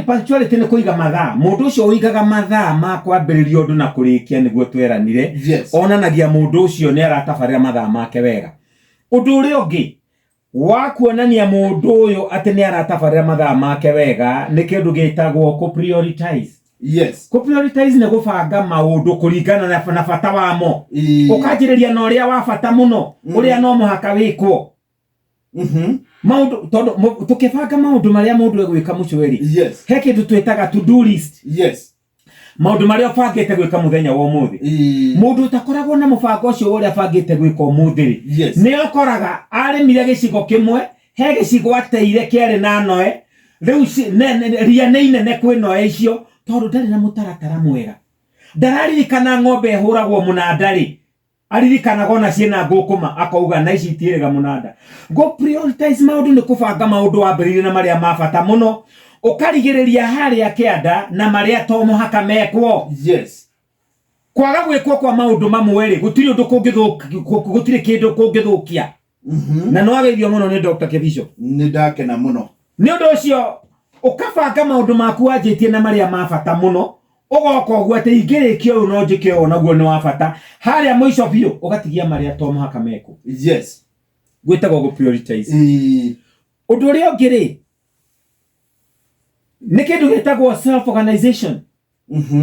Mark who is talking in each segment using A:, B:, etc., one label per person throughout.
A: Punctuality nĩ kũiga mathaa. Mũndũ ũcio ũigaga mathaa ma kwambĩrĩria ũndũ na kũrĩkia nĩguo tweranire, onanagia mũndũ ũcio nĩ aratabarĩra mathaa make wega. Ũndũ ũrĩa ũngĩ wa kuonania mũndũ ũyũ atĩ nĩ aratabarĩra mathaa make wega nĩ kĩndũ gĩtagwo kũ prioritize. Kũ prioritize nĩ gũbanga maũndũ kũringana na bata wamo. Ũkanjĩrĩria na ũrĩa wa bata mũno, ũrĩa no mũhaka wĩkwo. Maũndũ tondũ tũkĩbanga maũndũ marĩa mũndũ egwĩka mũcweri, he kĩndũ twĩtaga to do list. Maũndũ marĩa ũbangĩte gwĩka mũthenya wa ũmũthĩ. Mũndũ ũtakoragwo na mũbango ũcio wa ũrĩa abangĩte gwĩka ũmũthĩ rĩ, nĩ ũkoraga arĩmire gĩcigo kĩmwe, he gĩcigo ateire kĩarĩ na noe, rĩu ria nĩ inene kwĩ noe icio, tondũ ndarĩ na mũtaratara mwega. Ndararirikana ng'ombe ĩhũragwo mũnanda rĩ, aririkanaga ona ciĩna ngũkũma akauga na ici itiĩrĩga mũnanda. Go prioritize maũndũ nĩ kũbanga maũndũ wambĩrĩirie na marĩa ma bata mũno, ũkarigĩrĩria harĩa kĩanda na marĩa to mũhaka mekwo. Kwaga gwĩkwo kwa maũndũ mamwe rĩ, gũtirĩ ũndũ kũngĩthũkia, gũtirĩ kĩndũ kũngĩthũkia. Na nĩ wageithio mũno nĩ Dr. Kebisho.
B: Nĩ ndakena mũno.
A: Nĩ ũndũ ũcio ũkabanga maũndũ maku wanjĩtie na marĩa ma bata mũno, ũgoka ũguo atĩ ingĩrĩkia ũyũ no njĩke ũyũ naguo nĩ wa bata, harĩa mũico biũ ũgatigia marĩa to mũhaka mekwo. Gwĩtagwo gũ prioritize. Ũndũ ũrĩa ũngĩ rĩ, nĩ kĩndũ gĩtagwo self organization.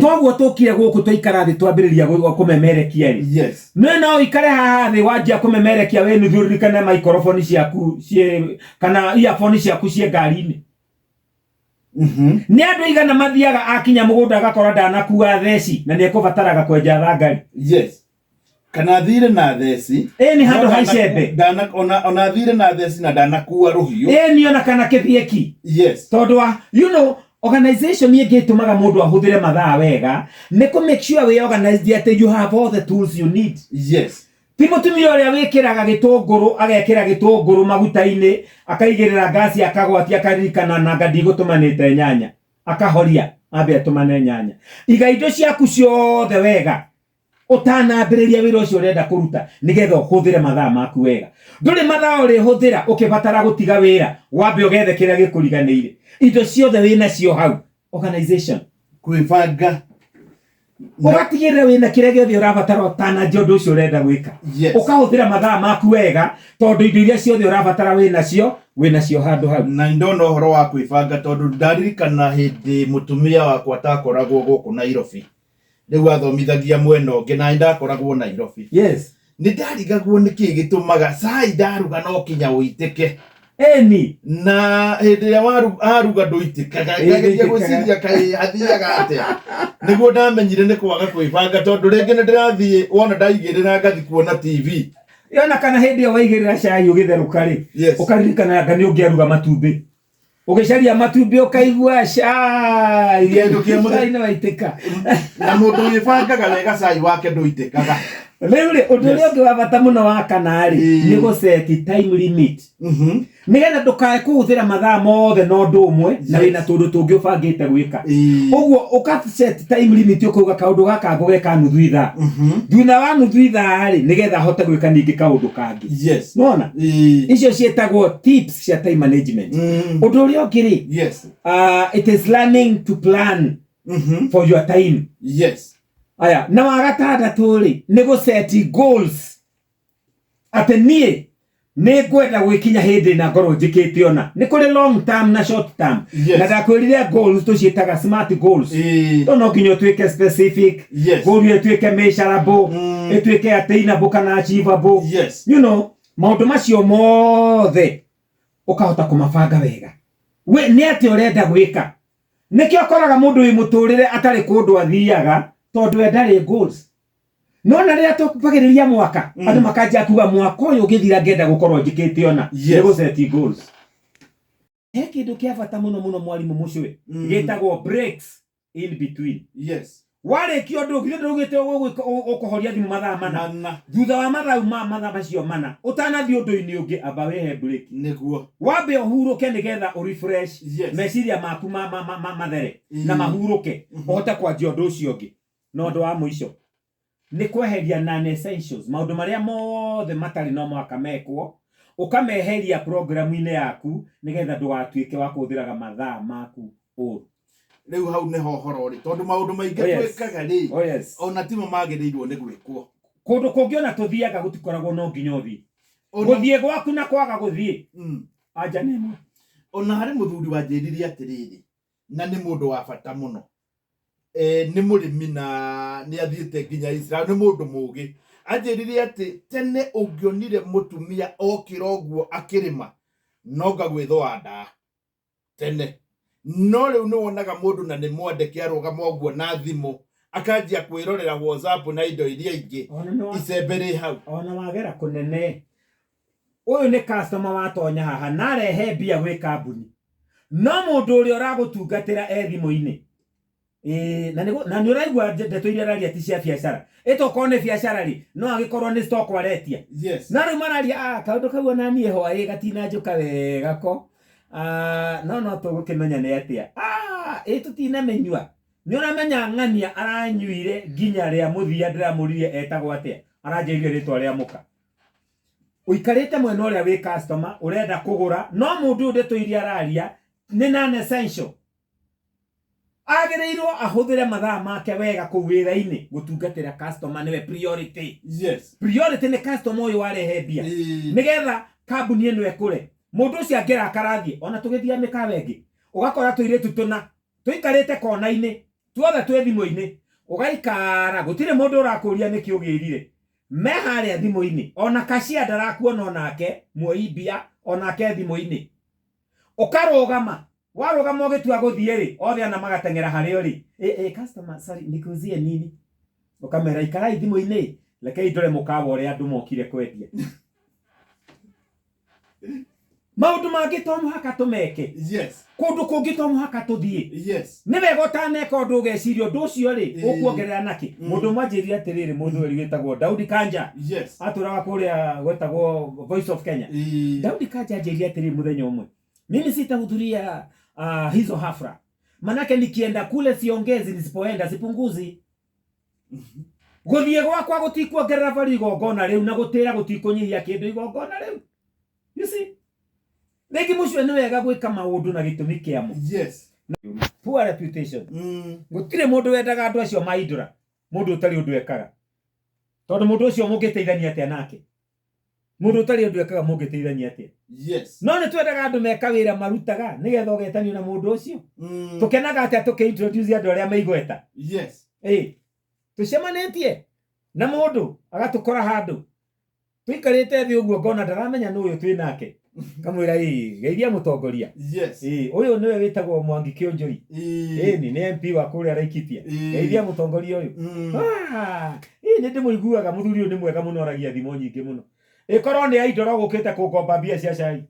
A: Toguo tũkire gũkũ twaikara thĩ twambĩrĩria kũmemerekia rĩ, nĩ no ũikare haha thĩ wanjia kũmemerekia wĩ nuthu, ũririkane microphone ciaku ciĩ kana earphone ciaku ciĩ ngari-inĩ. Nĩ andũ aigana mathiaga akinya mũgũnda agakora ndanakua theci na nĩ ekũbataraga kwenja thangari.
B: Kana thire na theci.
A: Ĩ nĩ handũ ha icembe.
B: Ona thire na theci na ndanakua rũhiũ.
A: Ĩ nĩ ona kana kĩthieki. Tondũ wa, organization ĩngĩ ĩtũmaga mũndũ ahũthĩre mathaa wega nĩ kũ make sure wĩ organized atĩ you have all the tools you need. Ti mũtumia ũrĩa wĩkĩraga gĩtũngũrũ, agekĩra gĩtũngũrũ maguta-inĩ, akaigĩrĩra ngasi, akagwatia, akaririkana nanga ndigũtũmanĩte nyanya, akahoria ambe atũmane nyanya. Iga indo ciaku ciothe wega ũtanambĩrĩria wĩra ũcio ũrenda kũruta, nĩgetha ũhũthĩre mathaa maku wega. Ndũrĩ mathaa ũrĩhũthĩra ũkĩbatara gũtiga wĩra, wambe ũgethe kĩrĩa gĩkũriganĩire. Indo ciothe wĩnacio hau. Organization.
B: Kwĩbanga.
A: Ũgatigĩrĩra wĩna kĩrĩa gĩothe ũrabatara ũtananjia ũndũ ũcio ũrenda gwĩka. Ũkahũthĩra mathaa maku wega, tondũ indo iria ciothe ũrabatara wĩnacio handũ hau.
B: Na ndona ũhoro wa kwĩbanga, tondũ ndaririkana hĩndĩ mũtumia wakwa atakoragwo gũkũ Nairobi. Rĩu athomithagia mwena ũngĩ na ndakoragwo Nairobi. Nĩ ndarigagwo nĩkĩ gĩtũmaga cai ndaruga no kinya ũitĩke.
A: Ĩni.
B: Na hĩndĩ ĩrĩa aruga ndũitĩkaga. Ngageria
A: Ndũitĩkaga.
B: Gwĩciria kaĩ athiaga atĩa. Nĩguo ndamenyire nĩ kwaga kwĩbanga, tondũ rĩngĩ nĩ ndĩrathiĩ wona ndaigĩrĩra ngathi kuona TV.
A: Yona kana hĩndĩ ĩyo waigĩrĩra cai ũgĩtherũka rĩ, ũkaririkana anga nĩ ũngĩaruga matumbĩ. Ũgĩcaria matumbĩ ũkaigua cai.
B: Kĩndũ kĩa
A: Cai nĩ waitĩka.
B: Na mũndũ wĩbangaga wega cai wake ndũitĩkaga.
A: Rĩu rĩ, ũndũ ũrĩa ũngĩ wa bata mũno wa kana rĩ, nĩ gũceti time limit. Nĩgetha ndũkae kũhũthĩra mathaa mothe na ũndũ ũmwe na wĩna tũndũ tũngĩ ũbangĩte gwĩka. Ũguo ũka set time limit, ũkauga kaũndũ gaka ngũgeka nuthu ithaa. Thutha wa nuthu ithaa rĩ, nĩgetha hote gwĩka ningĩ kaũndũ kangĩ. Nona? Icio ciĩtagwo tips cia time management. Ũndũ ũrĩa ũngĩ rĩ, it is learning to plan for your time. Aya, na wa gatandatũ rĩ, nĩ gũceti goals. Atĩ niĩ nĩ ngwenda gwĩkinya hĩndĩ na ngorwo njĩkĩte ona. Nĩ kũrĩ long term na short term. Na ndakwĩrire goals tũciĩtaga smart goals. To no nginya ũtuĩke specific. Goal ĩtuĩke measurable, ĩtuĩke attainable kana achievable. Maũndũ macio mothe ũkahota kũmabanga wega. We nĩ atĩa ũrenda gwĩka? Nĩkĩo ũkoraga mũndũ wĩ mũtũrĩre atarĩ kũndũ athiaga tondũ we ndarĩ goals. No na rĩrĩa tũkwambagĩrĩria mwaka, andũ makanjia kuga mwaka ũyũ ũgĩthira ngenda gũkorwo njĩkĩte ona. Nĩ gũceti goals. He kĩndũ kĩa bata mũno mũno mwarimũ Mũcũĩ, gĩtagwo breaks in between. Warĩkia ũndũ ũngĩ, ndũrugĩte ũkũhoria thimũ mathaa mana.
B: Mana.
A: Thutha wa mathaa ma mathaa macio mana, ũtanathiĩ ũndũ-inĩ ũngĩ, amba wĩhe break. Wambe ũhurũke nĩgetha ũ refresh meciria maku mathere na mahurũke, ũhote kwanjia ũndũ ũcio ũngĩ. Na ũndũ wa mũico nĩ kweheria non essentials, maũndũ marĩa mothe matarĩ no mũhaka mekwo, ũkameheria programu-inĩ yaku nĩgetha ndũgatuĩke wa kũhũthĩraga mathaa maku ũru.
B: Rĩu hau nĩho ũhoro ũrĩ, tondũ maũndũ maingĩ
A: Oh, yes.
B: twĩkaga rĩ,
A: Oh, yes.
B: ona timo magĩrĩirwo nĩ gwĩkwo.
A: Kũndũ kũngĩ ona tũthiaga gũtikoragwo no nginya ũthiĩ.
B: Ona,
A: Gũthiĩ gwaku na kwaga gũthiĩ. Anja nĩ ĩmwe.
B: Ona harĩ mũthuri wanjĩrire atĩrĩrĩ, na nĩ mũndũ wa bata mũno, nĩ mũrĩmi na nĩ athiĩte nginya Israel, nĩ mũndũ mũgĩ. Anjĩrire atĩ tene ũngĩonire mũtumia okĩra ũguo akĩrĩma, no ngagwĩthũa nda tene. No rĩu nĩ wonaga mũndũ na nĩ mwandĩke arũgama ũguo na thimũ, akanjia kwĩrorera WhatsApp na indo iria ingĩ,
A: Ona nĩ wa-
B: icembe rĩ hau.
A: Ona wagera kũnene. Ũyũ nĩ customer watonya haha na arehe mbia gwĩ kambuni. No mũndũ ũrĩa ũragũtungatĩra e thimũ-inĩ. Ĩĩ, na nĩ ũraigua ndeto iria araria ti cia biacara. Ĩtokorwo nĩ biacara rĩ, no agĩkorwo nĩ stock aretia.
B: Yes.
A: Na rĩu mararia, kaũndũ kau ona niĩ hwaĩ gatinanjũka wega ko. No tũgũkĩmenya nĩ atĩa. Ĩ tũtinamĩnyua. Nĩ ũramenya ng'ania aranyuire nginya rĩa mũthia ndĩramũririe etagwo atĩa. Aranjĩrire rĩtwa rĩa mũka. Ũikarĩte mwena ũrĩa wĩ customer, ũrenda kũgũra, no mũndũ ũyũ ndeto iria araria nĩ non-essential. Agĩrĩirwo ahũthĩre mathaa make wega kũu wĩra-inĩ gũtungatĩra customer nĩwe priority.
B: Yes.
A: Priority nĩ customer ũyũ warehe mbia. Nĩgetha kambuni ĩno ĩkũre. Mũndũ ũcio angĩrakara athiĩ, ona tũgĩthiĩ mĩkawa ĩngĩ, ũgakora tũirĩtu tũna tũikarĩte kona-inĩ, tuothe twĩ thimũ-inĩ, ũgaikara, gũtirĩ mũndũ ũrakũria nĩkĩ ũgĩrire. Me harĩa thimũ-inĩ, ona cashier ndarakuona onake, muoi mbia, onake thimũ-inĩ. Ũkarũgama, warũgama ũgĩtua gũthiĩ rĩ, othe ana magateng'era harĩa ũrĩ. Customer, sorry, nikuuzie nini? Ũkamera ikarai thimũ-inĩ, rekei ndore mũkawa ũrĩa andũ mokire kwendia. Maũndũ mangĩ to mũhaka tũmeke.
B: Yes.
A: Kũndũ kũngĩ to mũhaka tũthiĩ.
B: Yes.
A: Nĩ wega ũtaneka ũndũ ũgeciria ũndũ ũcio rĩ, ũkuongerera nakĩ? Mũndũ ũmwe anjĩrire atĩrĩrĩ, mũndũ ũyũ wĩtagwo Daudi Kanja.
B: Yes.
A: Atũraga kũrĩa gwetagwo Voice of Kenya. Daudi Kanja anjĩrire atĩrĩrĩ mũthenya ũmwe, mimi sitahudhuria hizo hafla. Manake nikienda kule siongezi, nisipoenda sipunguzi. Gũthiĩ gwakwa gũtikuongerera value igongona rĩu, na gũtĩra gũtikũnyihia kĩndũ igongona rĩu. You see? Rĩngĩ mũcio nĩ wega gwĩka maũndũ na gĩtũmi kĩamo.
B: Yes.
A: Poor reputation. Gũtirĩ mũndũ wendaga andũ acio maindũra, mũndũ ũtarĩ ũndũ ekaga. Tondũ mũndũ ũcio mũngĩteithania atĩa nake? Mũndũ ũtarĩ ũndũ ekaga mũngĩteithania atĩa?
B: Yes.
A: No nĩ twendaga andũ meka wĩra marutaga nĩgetha ũgetanio na mũndũ ũcio. Tũkenaga atĩa tũkĩ-introduce andũ arĩa meigweta?
B: Yes.
A: Tũcemanĩtie na mũndũ agatũkora handũ. Tũikarĩte thĩ ũguo ngona ndaramenya nũ ũyũ twĩ nake. Kamwĩra, geithia mũtongoria.
B: Yes.
A: Ũyũ nĩwe wĩtagwo Mwangi Kĩũnjũri. Nĩ MP wa kũrĩa Laikipia. Geithia mũtongoria ũyũ. Nĩ ndĩmũiguaga mũthuri ũyũ nĩ mwega mũno, aragia thimo nyingĩ mũno. Ĩkorwo nĩ aindoro gũkĩte kũngomba mbia cia cai.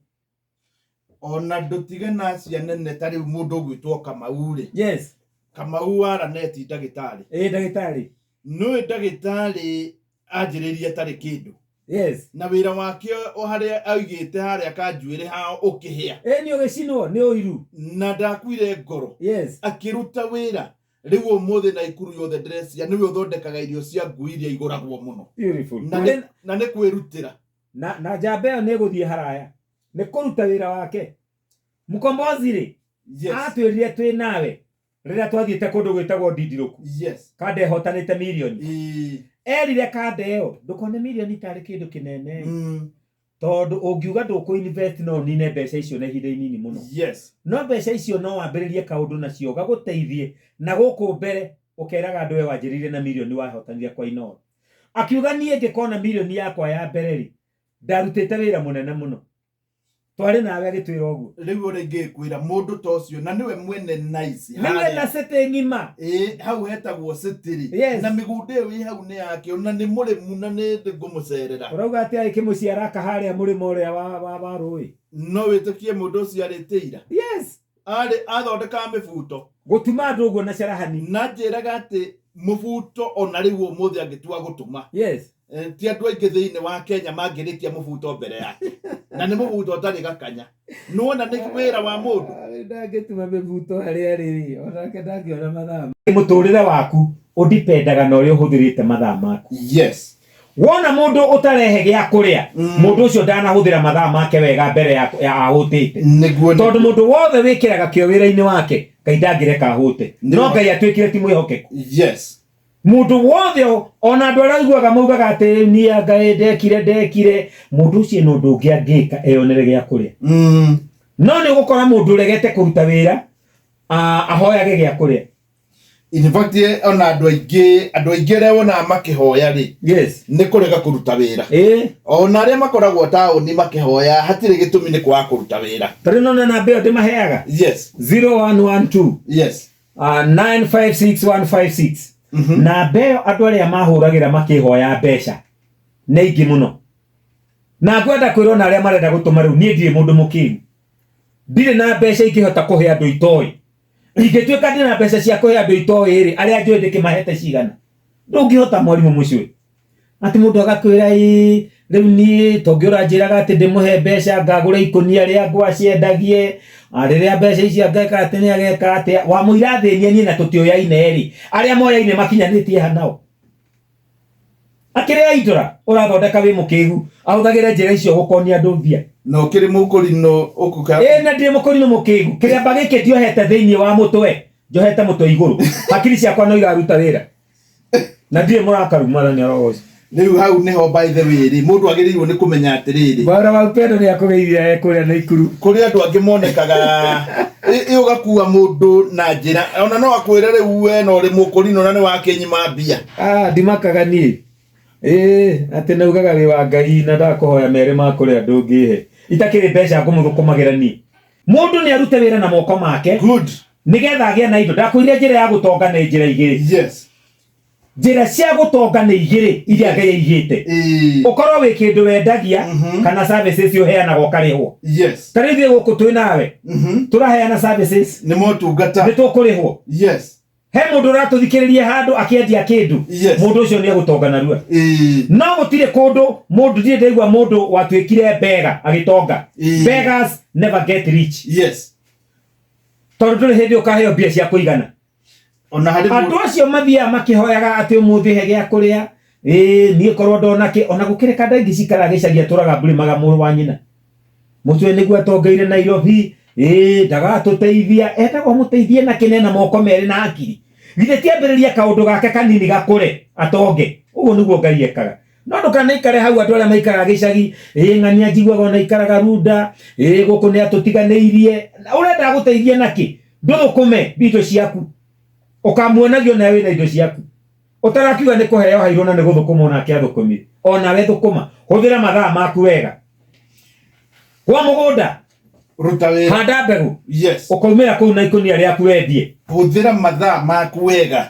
B: Ona ndũtige na ciana nene ta rĩu mũndũ ũgwĩtwo Kamau rĩ.
A: Yes.
B: Kamau wa Raneti ndagĩtarĩ.
A: Ndagĩtarĩ.
B: Nĩũĩ ndagĩtarĩ anjĩrĩirie atarĩ kĩndũ.
A: Yes.
B: Na wĩra wake o harĩa aigĩte harĩa kanjuĩrĩ hao ũkĩhĩa.
A: Nĩ ũgĩcinwo nĩ ũiru.
B: Na ndakuire ngoro.
A: Yes.
B: Akĩruta wĩra. Rĩu ũmũthĩ Naikuru yothe ndĩreciria nĩwe ũthondekaga irio cia ngui iria igũragwo mũno.
A: Beautiful.
B: Na nĩ kwĩrutĩra.
A: Na njamba ĩyo nĩ ĩgũthiĩ haraya. Nĩ kũruta wĩra wake. Mkombozi rĩ,
B: Yes.
A: atwĩrire twĩ nawe rĩrĩa twathiĩte kũndũ gwĩtagwo Ndindirũku.
B: Yes.
A: Kanda ĩhotanĩte mirioni. Erire kanda ĩyo ndũkone mirioni tarĩ kĩndũ kĩnene. Tondũ ũngiuga ndũkũ invest no ũnine mbeca icio na ihinda inini mũno.
B: Yes.
A: No mbeca icio no wambĩrĩrie kaũndũ nacio gagũteithie na gũkũ mbere ũkeraga andũ we wanjĩrĩirie na mirioni wahotanire kwa Inooro. Akiuga niĩ ngĩkona mirioni yakwa ya mbere rĩ, ndarutĩte wĩra mũnene mũno. Twarĩ nawe agĩtwĩra ũguo.
B: Rĩu ũrĩa ingĩkwĩra mũndũ ta ũcio na nĩwe mwene Nice
A: Nĩwe
B: harĩa.
A: na city ng'ima.
B: Hau hetagwo city rĩ.
A: Yes.
B: Na mĩgũnda ĩyo ĩ hau nĩ yake ona nĩ mũrĩmu na nĩ ngũmũcerera.
A: Ũrauga atĩ agĩkĩmũciara aka harĩa mũrĩmo ũrĩa wa rũĩ.
B: No wĩtĩkie mũndũ ũcio arĩte ira.
A: Yes.
B: Arĩ athondekaga mĩbuto.
A: Gũtuma andũ ũguo na carahani.
B: Na njĩraga atĩ mũbuto ona rĩu ũmũthĩ angĩtua gũtuma.
A: Yes.
B: Ti andũ aingĩ thĩinĩ wa Kenya mangĩrĩkia mũbuto mbere yake. Na nĩ mũbuto ũtarĩ gakanya. Nĩwona nĩ wĩra wa mũndũ.
A: Ndangĩtuma mĩbuto harĩa rĩ, onake ndangĩona mathaa. Mũtũrĩre waku ũdipendaga na ũrĩa ũhũthĩrĩte mathaa maku.
B: Yes.
A: Wona mũndũ ũtarehe gĩa kũrĩa, mũndũ ũcio ndanahũthĩra mathaa make wega mbere ya ahũtĩte.
B: Nĩguo,
A: Tondũ mũndũ wothe wĩkĩraga kĩo wĩra-inĩ wake, Ngai ndangĩreka hũte.
B: Nĩ
A: No
B: ma.
A: Ngai atuĩkire ti mwĩhokeku.
B: Yes.
A: Mũndũ wothe, ona andũ arĩa aiguaga maugaga atĩ niĩ Ngai ndekire ndekire, mũndũ ũcio na ũndũ ũngĩ angĩka eyonere gĩa kũrĩa. No nĩ ũgũkora mũndũ ũregete kũruta wĩra, ahoyage gĩa kũrĩa.
B: In fact, ona andũ aingĩ arĩa wonaga makĩhoya rĩ, nĩ kũrega kũruta wĩra. Ona arĩa makoragwo taũni makĩhoya, hatirĩ gĩtũmi, nĩ kwaga kũruta wĩra.
A: Tarĩu nona namba ĩyo ndĩmaheaga, 0112 956156. Namba ĩyo andũ arĩa mahũragĩra makĩhoya mbeca nĩ aingĩ mũno, na ngwenda kwĩrwo na arĩa marenda gũtũma rĩu, niĩ ndirĩ mũndũ mũkĩgu, ndirĩ na mbeca ingĩhota kũhe andũ itoĩ. Ingĩtuĩka ndĩ na mbeca cia kũhe andũ itoĩ rĩ, arĩa njũĩ ndĩkĩmahete cigana? Ndũngĩhota, mwarimũ mũcũĩ, atĩ mũndũ agakwĩra, ĩ rĩu niĩ tongĩ ũranjĩraga atĩ ndĩmũhe mbeca ngagũra ikũnia rĩa ngwacĩ endagie, rĩrĩa mbeca icio angeka atĩ nĩ ageka atĩa, wamũira thĩnia niĩ na tũtiũyaine rĩ, arĩa moyaine makinyanĩtie ha nao akĩrĩa indora ũrathondeka wĩ mũkĩgu, ahũthagĩre njĩra icio gũkonia andũ mbia.
B: Na ũkĩrĩ mũkũrinũ ũkũka.
A: Ĩ, na ndirĩ mũkũrinũ mũkĩgu. Kĩrĩamba gĩkĩ ndiohete thĩinĩ wa mũtwe, njohete mũtwe igũrũ, hakiri ciakwa no iraruta wĩra na ndirĩ mũrakaru. Mwathani arogoca.
B: Rĩu hau nĩho, by the way rĩ, mũndũ agĩrĩirwo nĩ kũmenya atĩrĩrĩ,
A: Bwana wa upendo nĩ akũgeithia e kũrĩa na ikuru.
B: Kũrĩ andũ angĩ monekaga ĩ ũgakua mũndũ na njĩra ona no akwĩre rĩu we no ũrĩ mũkũrinũ na nĩ wakĩnyima mbia.
A: Ah, ndimakaga niĩ, ĩĩ atĩ naugaga wĩ wa Ngai na ndakũhoya merĩ ma kũrĩa ndũngĩhe, itakĩrĩ mbeca ngũmũthũkũmagĩra niĩ. Mũndũ nĩ arute wĩra na moko make nĩgetha agĩe na indo. Ndakwĩrire njĩra ya gũtonga nĩ njĩra igĩrĩ. Njĩra cia gũtonga nĩ igĩrĩ iria Ngai aigĩte. Ũkorwo wĩ kĩndũ wendagia kana services ũheanaga ũkarĩhwo. Ta rĩu ithuĩ gũkũ twĩ nawe, tũraheana services.
B: Nĩ motungata.
A: Nĩ tũkũrĩhwo. He mũndũ ũratũthikĩrĩria handũ akĩendia kĩndũ. Mũndũ ũcio nĩ egũtonga narua. No gũtirĩ kũndũ mũndũ, ndirĩ ndaigua mũndũ watuĩkire beggar agĩtonga. Beggars never get rich. Tondũ ndũrĩ hĩndĩ ũkaheo mbia cia kũigana.
B: Ona harĩ
A: Andũ acio mathiaga makĩhoyaga atĩ ũmũthĩ he gĩa kũrĩa, ĩĩ niĩ korwo ndona kĩ, ona gũkĩrĩ kanda ingĩ cikaraga gĩcagi, atũraga mbũrĩmaga mũrũ wa nyina mũtwe nĩguo atongeire Nairobi, ĩĩ ndagatũteithia, etagwo mũteithie na kĩne na moko merĩ na hakiri. Githĩ tiambĩrĩria kaũndũ gake kanini gakũre atonge? Ũguo nĩguo Ngai ekaga. No ndũkanaikare hau, andũ arĩa maikaraga gĩcagi, ĩĩ ng'ania njiguaga ona ikaraga runda, ĩĩ gũkũ nĩ atũtiganĩirie. Ũrenda agũteithie nakĩ? Ndũthũkũme indo ciaku, ũkamuonagio nawe wĩna indo ciaku, ũtarakiuga nĩ kũheo hairwo na nĩ gũthũkũma onake athũkũmire. Onawe thũkũma, hũthĩra mathaa maku wega kwa mũgũnda.
B: Ruta wĩra.
A: Handa mbegũ. Ũkaumĩra kũu na ikũnia rĩaku wendie.
B: Hũthĩra mathaa maku wega.